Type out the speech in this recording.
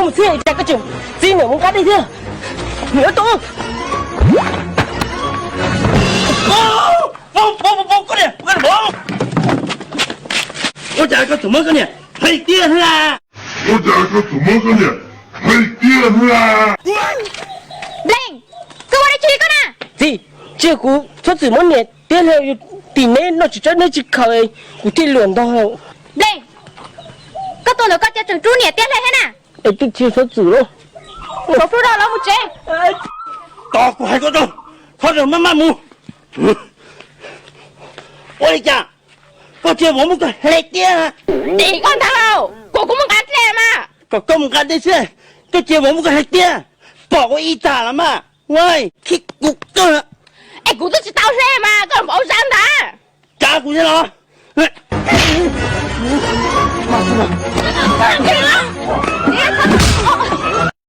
Txij cas koj tseem txib niam mus nqa dej thiab? Niam tus, ua cas koj tseem muab koj niam hle tiag na? Ua cas koj tseem muab koj niam hle tiag na? Nplees, koj ua dab tsi koj na? Txiv, tsis yog kuv Txhob Txwm muab niam tiab hle, yus tim neb noj tsis tsau neb tsis khaws, kuv thiaj luam ntog. Nplees, koj tuaj ntawm koj cas tseem rub niam tiab hle thiab na? Es twb tsis Txhob Txwm lauj. Tos kuv hais koj tso, txhob maj maj mus. Ua li cas koj cia vauv muab koj hle tiab? Tim koj ntag, kuv kuv mus nqa dej mas. Kom koj mus nqa dej xwb, koj cia vauv muab koj hle tiab, pom kuv ib tag los mas. Khib kuv kawg. Es kuv twb tsis tau hle mas koj vauv zab ntag. Tsa kuv thiab los?